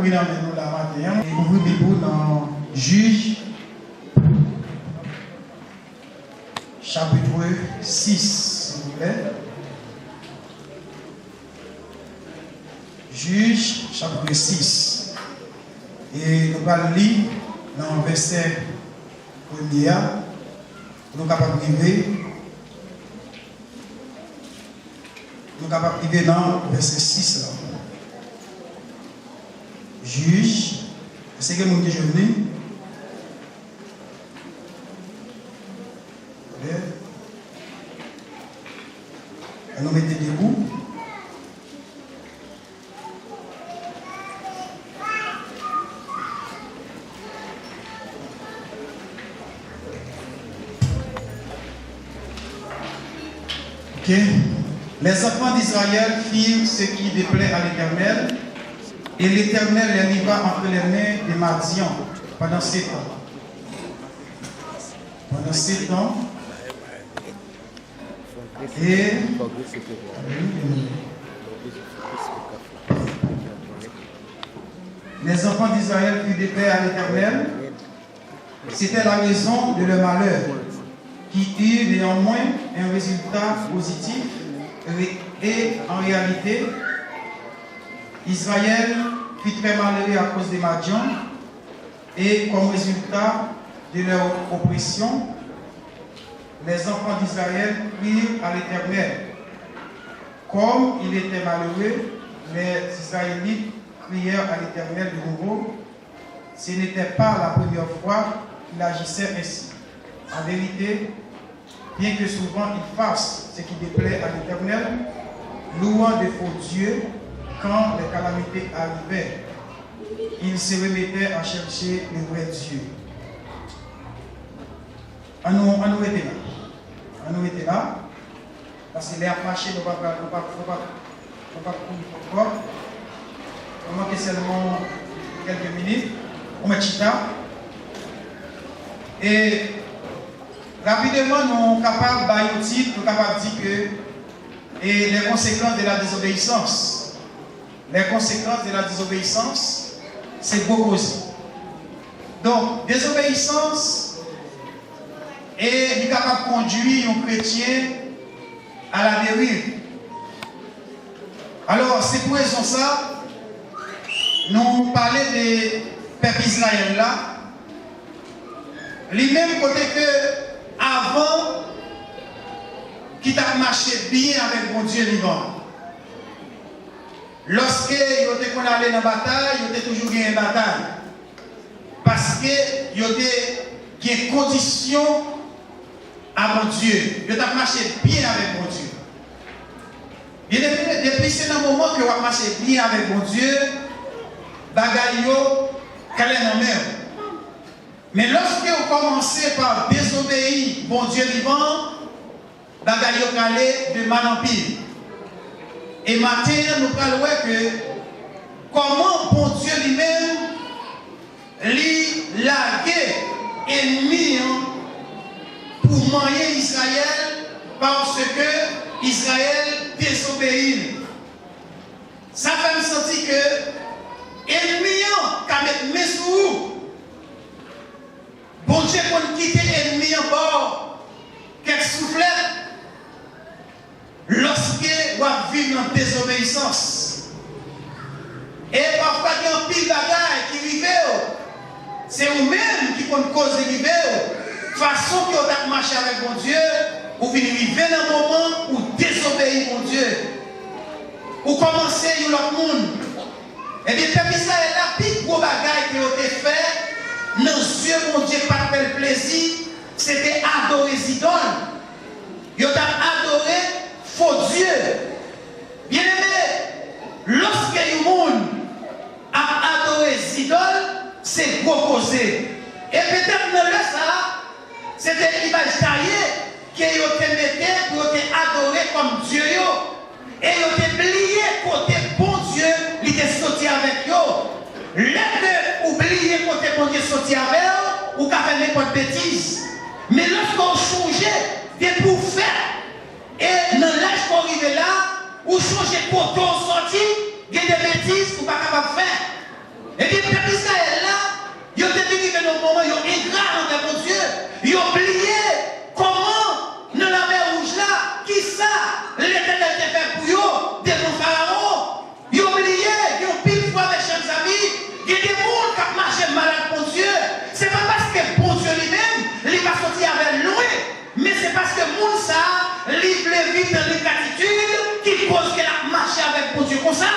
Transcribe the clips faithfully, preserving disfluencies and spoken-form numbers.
Nan men nou la maten an, e ouvri Bib ou nan Jij, chapit sis, silvouplè. Jij, chapit sis. E nou pral li nan vèsè premye a, pou nou kapab rive, nou kapab rive nan vèsè sis la. Jij, èske gen moun ki jwenn li? Oke. Ann nou mete debou. Ok. Les enfants d'Israël firent ce qui déplaît à l'Éternel, et l'Éternel les livra entre les mains des Madian pendant sept ans. Pendant sept ans, et les enfants d'Israël firent déplaire à l'Éternel. C'était la raison de leur malheur, qui eut néanmoins un résultat positif. Et en réalité, Israël fut très malheureux à cause des Madian, et comme résultat de leur oppression, les enfants d'Israël crient à l'Éternel. Comme il était malheureux, les Israélites crièrent à l'Éternel de nouveau. Ce n'était pas la première fois qu'il agissait ainsi. En vérité, bien que souvent il fasse ce qui déplaît à l'Éternel, louant de faux dieux, quand les calamités arrivaient, il se remettait à chercher le vrai Dieu. Ann nou, ann nou rete la. Ann nou rete la. Paske lè y ap mache, nou p ap, nou p ap, nou p ap, nou p ap kouri twòp twòp. Nou manke sèlman kèlke minit. Ou mèt chita. E rapideman, nou kapab bay yon tit, nou kapab di ke, e, les conséquences de la désobéissance. Les conséquences de la désobéissance, se gwo koze. Donk, dezobeyisans, e li kapab kondui yon kretyen à la dérive. Alò, se pou rezon sa, nou pale de pèp Izrayèl la, li menm kote ke avan ki t ap mache byen avèk Bondye vivan. Lòske yo te konn ale nan batay, yo te toujou genyen batay. Paske yo te gen kondisyon a Bondye. Yo t ap mache byen avèk Bondye. Byeneme, depi se nan moman ke w ap mache byen avèk Bondye, bagay yo klè nan men w. Men lòske w kòmanse pa dezobeyi Bondye vivan, bagay yo prale de mal an pil. E maten an, nou pral wè ke kòman Bondye li menm, li lage ènmi an pou manyen Izrayèl, paske Izrayèl dezobeyi l. Sa fè m santi ke ènmi an ka met men sou ou. Bondye konn kite ènmi an ba w kèk souflèt lòske w ap viv nan dezobeyisans. E pafwa gen anpil bagay ki rive w, se ou menm ki konn koz li rive w. Fason ke w t ap mache avèk Bondye, ou vin rive nan moman ou dezobeyi Bondye. Ou kòmanse yon lòt moun. Ebyen, pèp Izrayèl la, pi gwo bagay ke yo te fè nan zye Bondye pa t fè l plezi, se te adore zidòl. Yo t ap adore fo dye. Byeneme, lòske yon moun ap adore zidòl, se gwo koze. E petèt nan lè sa a, se te imaj taye ke yo te mete pou yo te adore kòm dye yo. E yo te bliye kote Bondye li te soti avèk yo. Lè ke ou bliye kote Bondye soti avè w, ou ka fè nenpòt betiz. Men lòske w chonje depi w fèt, e nan laj ke w rive la, ou chonje kote w soti, gen de betiz ou pa kapab fè. E nan lengratitid ki koz ke l ap mache avèk Bondye konsa.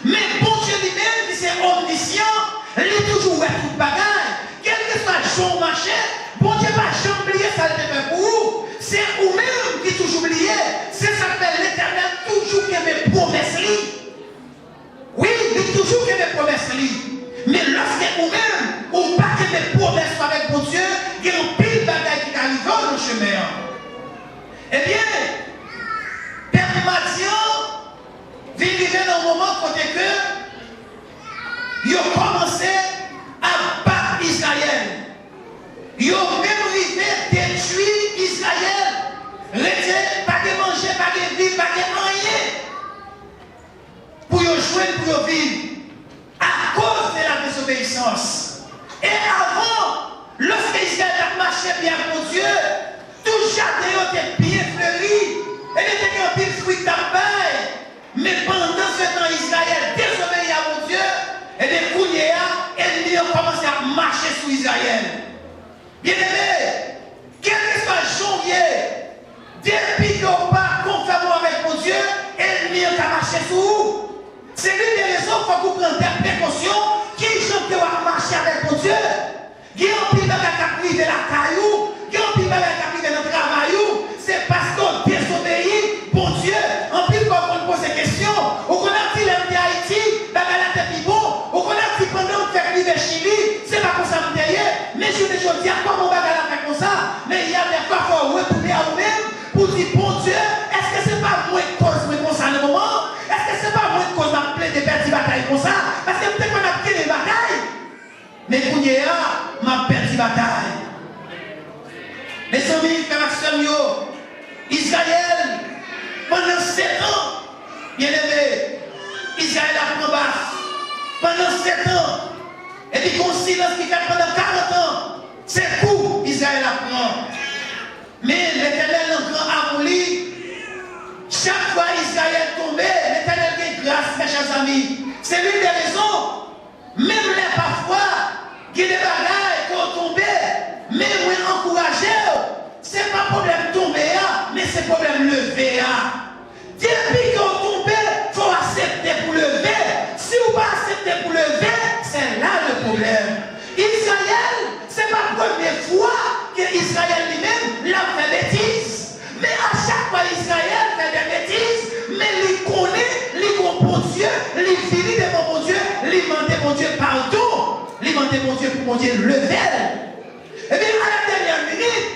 Men Bondye li menm ki se omnisyan, li toujou wè tout bagay. Kèlkeswa jan w mache, Bondye pa janm bliye sa l te fè pou ou. Se ou menm ki toujou bliye. Se sa k fè Letènèl toujou kenbe pwomès li. Wi, li toujou kenbe pwomès li. Men lòske ou menm, ou pa kenbe pwomès ou avèk Bondye, gen anpil bagay ki ka rive w nan chemen an. Ebyen, pèp Madyan vin rive nan yon moman kote ke yo kòmanse ap bat Izrayèl. Yo menm rive detwi Izrayèl. Rete, pa gen manje, pa gen vi, pa gen anyen pou yo jwenn, pou yo viv, akoz de la désobéissance. E avan, lòske Izrayèl t ap mache byen ak Bondye, tout jaden yo te byen fleri, ebyen, te gen anpil fwi k t ap bay. Men pandansetan, Izrayèl dezobeyi a Bondye, ebyen, kounye a, ènmi an kòmanse ap mache sou Izrayèl. Byeneme, kèlkeswa jan w ye, depi ke w pa konfòme w avèk Bondye, ènmi an ka mache sou ou. Se youn de rezon fòk ou pran dè prekosyon, kijan ke w ap mache avèk Bondye. Gen anpil bagay k ap rive lakay ou, gen anpil bagay k ap rive nan travay ou, se paske w dezobeyi Bondye. Anpil fwa w konn poze kesyon, ou konn ap di lè m te Ayiti, bagay la te pi bon, ou konn ap di pandan m fèk rive Chili, se pa konsa m te ye. Men jounen jodi a, kòman bagay la fè konsa? Men y a dèfwa fò w retounen a ou menm pou di, Bondye, èske se pa mwen k koz mwen konsa nan moman an? Èske se pa mwen k koz m ap plede pèdi batay konsa? Paske m te konn ap genyen batay. Men kounye a, m ap pèdi batay. Mezanmi, frè m ak sè m yo, Izrayèl, pandan setan, byeneme, Izrayèl ap pran baf. Pandan setan, epi gon silans ki fèt pandan karant an, se kou Izrayèl ap pran. Men Letènèl nan gran amou li, chak fwa Izrayèl tonbe, Letènèl gen gras, mes chers amis. Se youn de rezon. Menm lè pafwa, gen de bagay ke w tonbe, men mwen ankouraje w, se pa pwoblèm tonbe a, men se pwoblèm leve a. Depi ke w tonbe, fò w aksepte pou leve. Si w pa aksepte pou leve, c'est là le problème. Izrayèl, se pa premye fwa ke Izrayèl li menm, l ap fè betiz. Men a chak fwa Izrayèl fè de betiz, men li konnen li gon Bondye, li vini devan Bondye, li mande Bondye padon, li mande Bondye pou Bondye leve l. Ebyen, à la dernière minute,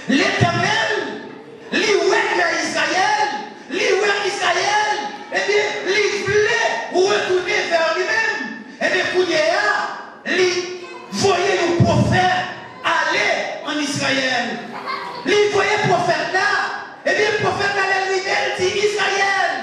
Letènèl, li wè kè Izrayèl, li wè Izrayèl, ebyen, li vle retounen vè li menm. Ebyen, kounye a, li voye yon pwofèt ale ann Izrayèl. Li voye pwofèt la. Ebyen, pwofèt la, lè l rive, l di, Izrayèl,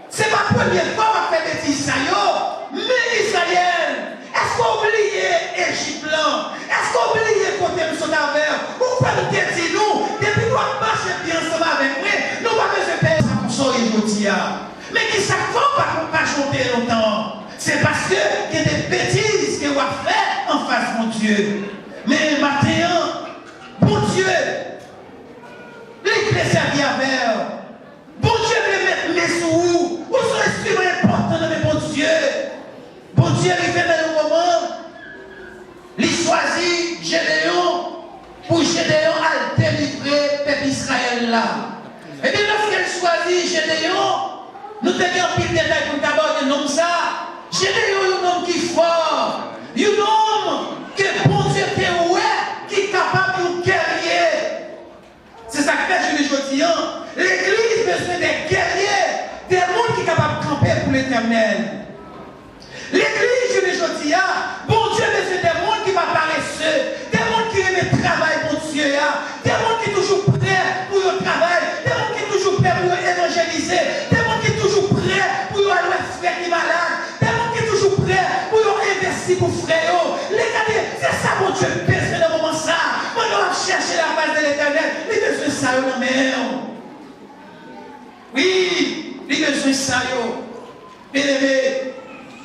se pa premye fwa w ap fè betiz sa yo. Men Izrayèl, èske w bliye Ejip lan? Èske w bliye kote m sot avè w? Ou kwè m te di nou, depi nou ap mache byen ansanm avèk mwen, nou pa bezwen pè sa konsa w ye jodi a. Men kisa k fè w pa, pa chante lontan? Se paske gen de betiz ke w ap fè anfas Bondye. Men maten an, Bondye, li vle sèvi avè w. Bondye vle met men sou ou. Ou se yon enstriman enpòtan nan men Bondye. Bondye rive nan yon moman, li chwazi Jedeyon pou Jedeyon al delivre pèp Izrayèl la. Ebyen, lòske l chwazi Jedeyon, nou te gen anpil detay pou n ta ba w de nonm sa. Jedeyon, yon nonm ki fò, yon nonm ke Bondye te wè ki kapab yon gèrye. Se sa k fè jounen jodi a, legliz bezwen de gèrye, de moun ki kapab kanpe pou Letènèl. Legliz jounen jodi a, Bondye bezwen de moun ki pa parese, de moun ki renmen travay Bondye a, de moun ki toujou prè pou yo travay, de moun ki toujou prè pou yo evanjelize, de moun ki toujou prè pou yo al wè frè ki malad, de moun ki toujou prè pou yo envesti pou frè yo. Li gade, se sa Bondye bezwen nan moman sa. Pandan w ap chèche la face de Letènèl, li bezwen sa yo nan men w. Wi, li bezwen sa yo. Byeneme,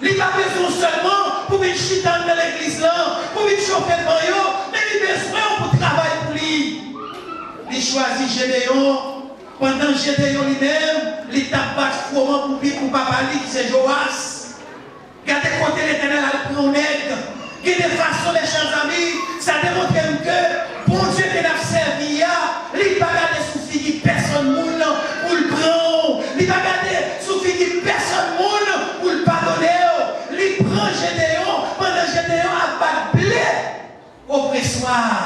li pa bezwen w sèlman pou vin chita anndan legliz lan, pou vin chofe ban yo, men li bezwen w pou travay pou li. Li chwazi Jedeyon pandan Jedeyon li menm, li t ap bat fwoman pou pi pou papa li ki se Jowas. Gade kote Letènèl al pran yon nèg. Gen de fason, mechèzanmi, sa demontre m ke Bondye ke n ap sèvi a, li pa gade sou figi pèsonn moun pou l pran w. Li pa gade sou figi pèsonn moun pou l padone w. Li pran Jedeyon pandan Jedeyon ap bat ble opreswa a.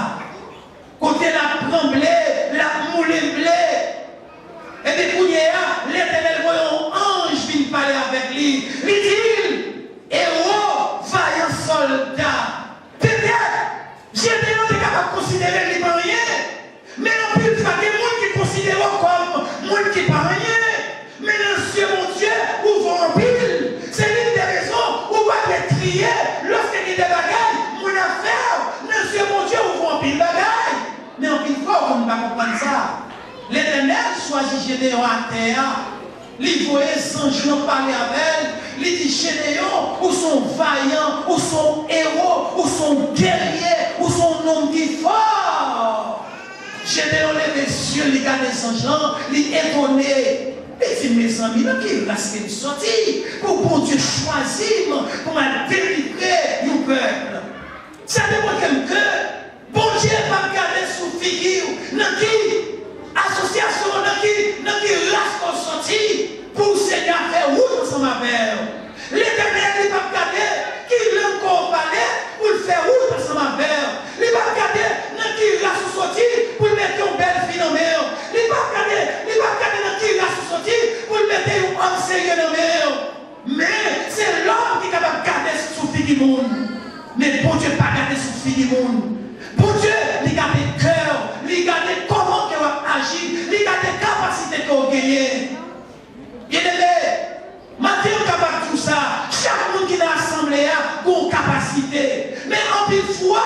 Kote l ap pran ble, l ap moulen ble. Epi kounye a, Letènèl voye yon anj vin pale avèk li. Li di l, ewo, vayan sòlda. Petèt, Jedeyon te kapab konsidere li pa anyen. Men anpil fwa, gen moun ki konsidere w kòm moun ki pa anyen. Men nan zye Bondye, ou vo anpil. Se youn de rezon ou pa dwe triye lòske gen de bagay moun ap fè w. Nan zye Bondye, ou vo anpil bagay. Men anpil fwa, ou konn pa konprann sa. Letènèl chwazi Jedeyon atè a. Li voye zanj lan pale avè l. Li di, Jedeyon, ou se yon vayan, ou se yon ewo, ou se yon gerye, ou se yon nonm ki fò. Jedeyon leve zye l, li gade zanj lan, li etone. Li di, mezanmi, nan ki ras ke m soti pou Bondye chwazi m pou m al delivre yon pèp? Sa demontre m ke Bondye p ap gade sou figi w, nan ki asosyasyon, nan ki, nan ki ras ke w soti, pou Senyè a fè wout ansanm avè w. Letènèl, li p ap gade ki lang ke w pale pou l fè wout ansanm avè w. Li p ap gade nan ki ras ou soti pou l mete yon bèl fi nan men w. Li p ap gade, li p ap gade nan ki ras ou soti pou l mete yon òm serye nan men w. Men, se lòm ki kapab gade sou figi moun. Men Bondye pa gade sou figi moun. Bondye, li gade kè w, li gade kòman ke w ap aji, li gade kapasite ke w genyen. Byeneme, maten an m kapab di w sa, chak moun ki nan asanble a gen yon kapasite. Men anpil fwa,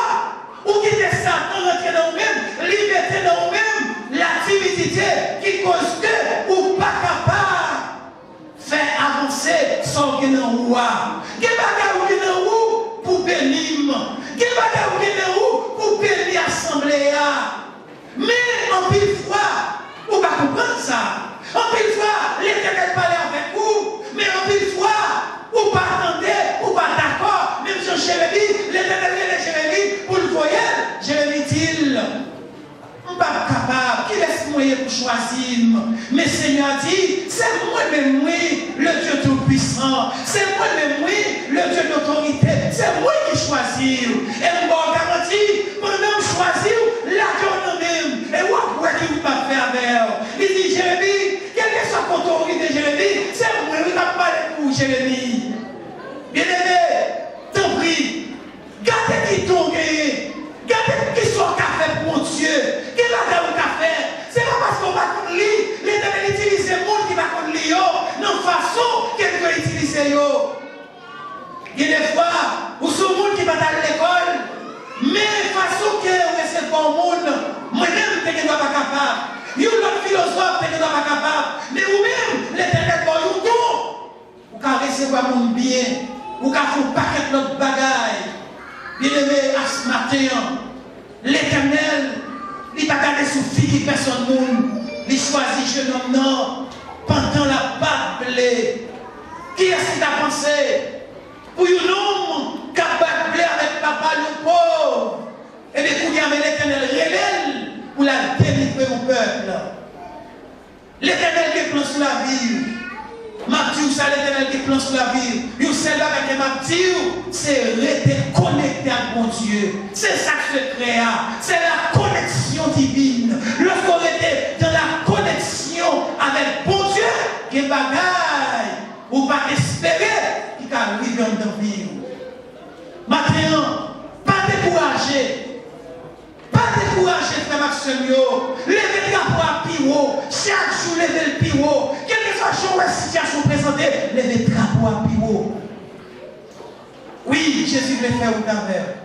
ou kite Satan rantre nan ou menm, li mete nan ou menm latimidite ki koz ke ou pa kapab fè avanse sa w gen nan ou a. Gen bagay ou gen nan ou pou beni m. Gen bagay ou gen nan ou pou beni asanble a. Men anpil fwa, ou pa konprann sa. Anpil fwa, Letènèl pale avèk ou, men anpil fwa, ou pa tande, ou pa dakò. Menm jan Jeremi, Letènèl rele Jeremi pou l voye l. Jeremi di l, m p ap kapab, kilès mwen ye pou chwazi m? Men Senyè a di, se mwen menm wi, le Dieu Tout-Puissant. Se mwen menm wi, le Dieu d'Autorité. Se mwen ki chwazi w. E m ba w garanti, pandan m chwazi w, lage w nan men m. E w ap wè ki wout m ap fè avè w. Li di, Jeremi, kèlkeswa kote w rive, Jeremi, se mwen wi k ap pale pou ou, Jeremi. Byeneme, tanpri, gade ki don w genyen. Gade kisa w ka fè pou Bondye. Gen bagay ou ka fè. Se pa paske w pa konn li, Letènèl itilize moun ki pa konn li yo nan fason ke l dwe itilize yo. Gen de fwa, ou se yon moun ki pa t al lekòl, men fason ke w resevwa yon moun, mwen menm m te gendwa pa kapab. Yon lòt filozòf te gendwa pa kapab. Men ou menm, Letènèl ba w yon don. Ou ka resevwa moun byen. Ou ka fè yon pakèt lòt bagay. Byeneme, asmaten an, Letènèl, li pa gade sou figi pèsonn moun. Li chwazi jenòm nan pandan l ap bat ble. Kiyès ki ta panse pou yon nonm k ap bat ble avèk papa l, yon pòv? Ebyen, kounye a, men Letènèl rele l pou l al delivre yon pèp. Letènèl gen plan sou lavi w. M ap di w sa, Letènèl gen plan sou lavi w. Yon sèl bagay ke m ap di w, se rete konekte ak Bondye. Se sa k sekrè a. Se la koneksyon divin. Lòske w rete dans la connexion avec Bondye, gen bagay ou pa t espere ki ka rive anndan vi w. Maten an, pa dekouraje. Pa dekouraje, frè m ak sè m yo. Leve drapo a pi wo. Chak jou, leve l pi wo. Kèlkeswa jan w wè sitiyasyon w prezante, leve drapo a pi wo. Wi, Jezi vle fè wout avè w.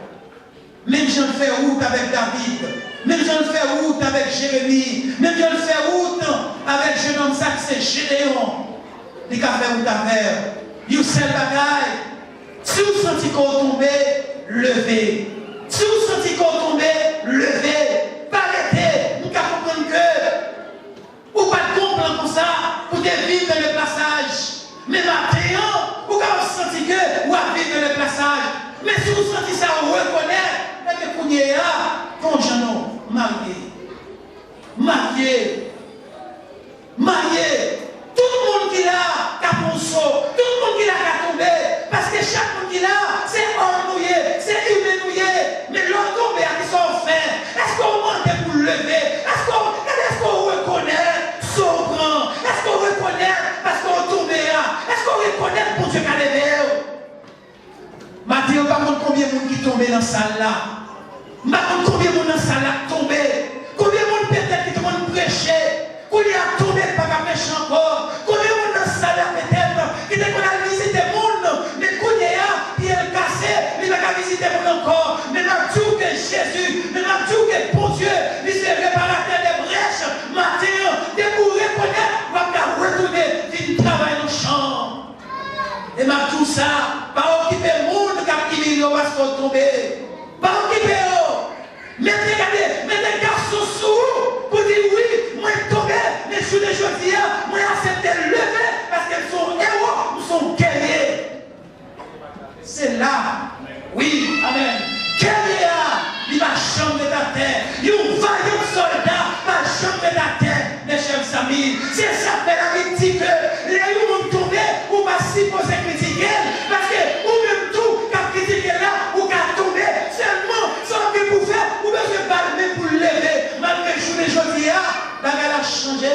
Menm jan l fè wout avèk David. Menm jan l fè wout avèk Jeremi. Menm jan l fè wout avèk jenòm sa ki se Jedeyon. Li ka fè wout avè w. Yon sèl bagay, si w santi ke w tonbe, leve. Si w santi ke w tonbe, leve. Pa rete. M ka konprann ke ou pa t gen yon plan te viv nan le plasaj. Men maten an, ou kapab santi ke w ap viv nan le plasaj. Men si w santi sa, ou rekonèt, ebyen kounye a, fè yon jan non, marye. Marye. Marye. Tout moun ki la ka pran so. Tout moun ki la ka tonbe. Paske chak moun ki la, se òm nou ye, se imen nou ye. Men lè w tonbe a, kisa w fè? Èske w mande pou leve? Èske w, gade, èske w rekonèt sa w pran? Èske w rekonèt paske w tonbe a? Èske w rekonèt Bondye ka leve w? Maten, m pa konn konbyen moun ki tonbe nan sal la. M pa konn konbyen moun nan sal la k tonbe. Konbyen moun petèt ki te konn preche, kounye a tonbe, pa ka preche ankò. Konbyen moun nan sal la petèt ki te konn al vizite moun, men kounye a, pye l kase, li pa ka vizite moun ankò. Men m ap di w ke Jezi, men m ap di w ke Bondye, li se reparatè de brèch. Maten an, depi w rekonèt, w ap ka retounen vin travay nan chan. E m ap di w sa, pa okipe moun k ap imilye w paske w tonbe. Pa okipe yo. Mete, gade, mete gason sou ou pou di, wi, mwen tonbe, men jounen jodi a, mwen aksepte leve paske m se yon ewo, m se yon gèlye. Se la. Wi, amèn. Gèlye a, li pa janm ret atè. Yon vayan sòlda pa janm ret atè, mes chers amis. Se sa k fè Labib di ke lè yon moun tonbe, ou pa sipoze kritike l, paske ou menm tou k ap kritike l la, ou ka tonbe. Sèlman, sa w gen pou fè, ou bezwen ba l men pou l leve. Malgre jounen jodi a, bagay la chanje.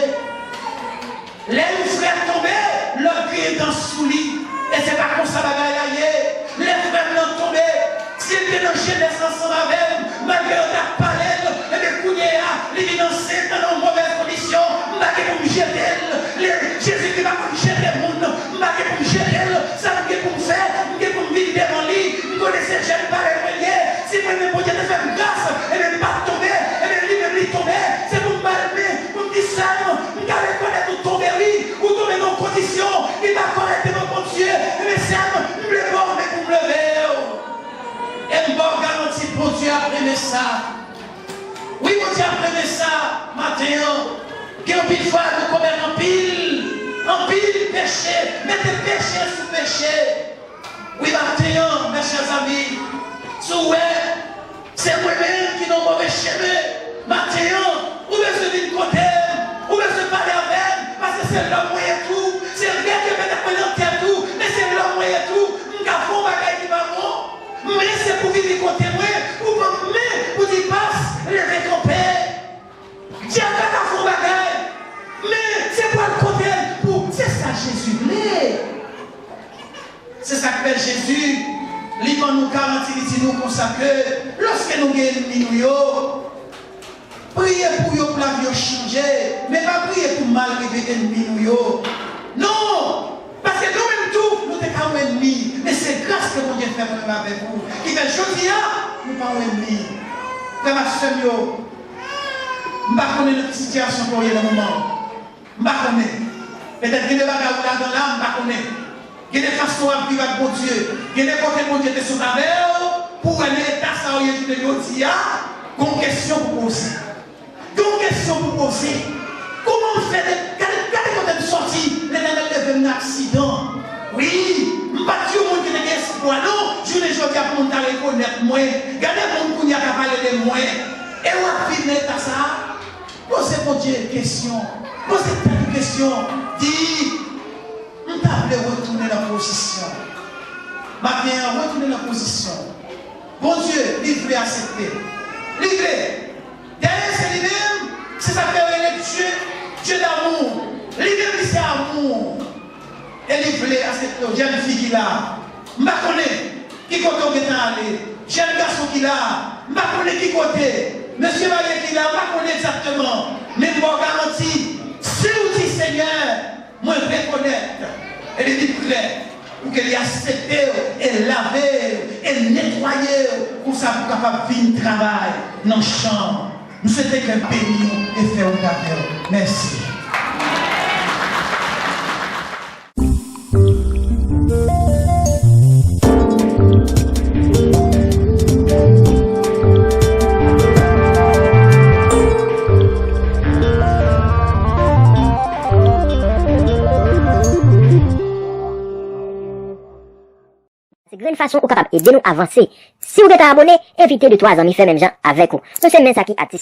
Lè yon frè tonbe, lògèy gentan sou li. E se pa konsa bagay la ye. Lè frè m nan tonbe, si l te nan jenès ansanm avè m, malgre yo t ap pale l, ebyen kounye a, li vin ansent nan yon movèz kondisyon, m pa gen pou m jete l. Lè Jezikri pa konn jete moun, m pa gen pou m jete l. Sa m gen pou m fè, m gen pou m vin devan li. M konnen se jèn parèy mwen ye. Si mwen menm Bondye te fè m gras, ebyen m pa t tonbe, ebyen li menm li tonbe. Se pou m ba l men, pou m di, sè m, m ka rekonèt ou tonbe wi, ou tonbe nan yon kondisyon ki pa kòrèk devan Bondye. Ebyen sè m, m vle ba w men pou m leve w. E m ba w garanti, Bondye ap renmen sa. Wi, Bondye ap renmen sa, maten an. Gen anpil fwa nou komèt anpil, anpil peche, mete peche sou peche. Wi, maten an, mes chers amis, si w wè se mwen menm ki nan move chemen, maten an, ou bezwen vin kote m, ou bezwen pale avè m, paske se lòm mwen ye tou. Se vre ke petèt mwen nan tèt ou, men se lòm mwen ye tou. M ka fè yon bagay ki pa bon, men se pou vini kote mwen, pou ban m men, pou di, pas, leve kanpe. Dyab la ka fè yon bagay, men se pou al kote l pou, se sa Jezi vle. Se sa k fè Jezi, li ban nou garanti, li di nou konsa ke lòske nou gen ènmi nou yo, priye pou yo, pou lavi yo chanje, men pa priye pou mal rive ènmi nou yo. Non! Paske nou menm tou, nou te ka yon ènmi, men se gras ke Bondye fè mwen menm avèk ou, ki fè jodi a, nou pa yon ènmi. Frè m ak sè m yo, m pa konnen nan ki sitiyasyon ke w ye nan moman. M pa konnen. Petèt gen de bagay ou ladan la, m pa konnen. Gen de fason w ap viv ak Bondye. Gen de kote Bondye te sot avè w, pou w wè nan eta sa w ye jounen jodi a, gon kesyon pou poze. Gon kesyon pou poze. Kòman m fè de, gade, gade kote m sòti, Letènèl leve m nan aksidan. Wi, m pa t yon moun ki te gen espwa non, jounen jodi a pou moun ta rekonèt mwen. Gade moun kounye a ka pale de mwen. E w ap viv nan eta sa a? Poze Bondye kesyon. Poze tèt ou kesyon. Di, m ta vle retounen nan pozisyon. Maten an, retounen nan pozisyon. Bondye, li vle aksepte. Li vle. Dèyè se li menm, se sa k fè yo rele Dye, Dye damou. Li menm, li se amou. E li vle aksepte w. Jèn fi ki la, m pa konnen ki kote w gentan ale. Jèn gason ki la, m pa konnen ki kote. Mesye marye ki la, m pa konnen egzakteman. Men m ba w garanti, si w di, Senyè, mwen rekonèt, ebyen li prè pou ke li aksepte w e lave w e netwaye w, konsa pou w kapab vin travay nan chan. M swete ke l beni w e fè wout avè w. Mèsi. Grenn fason ou kapab ede nou avanse. Si w gentan abone, envite de twa zanmi fè menm jan avèk ou. Nou se men sa ki atis.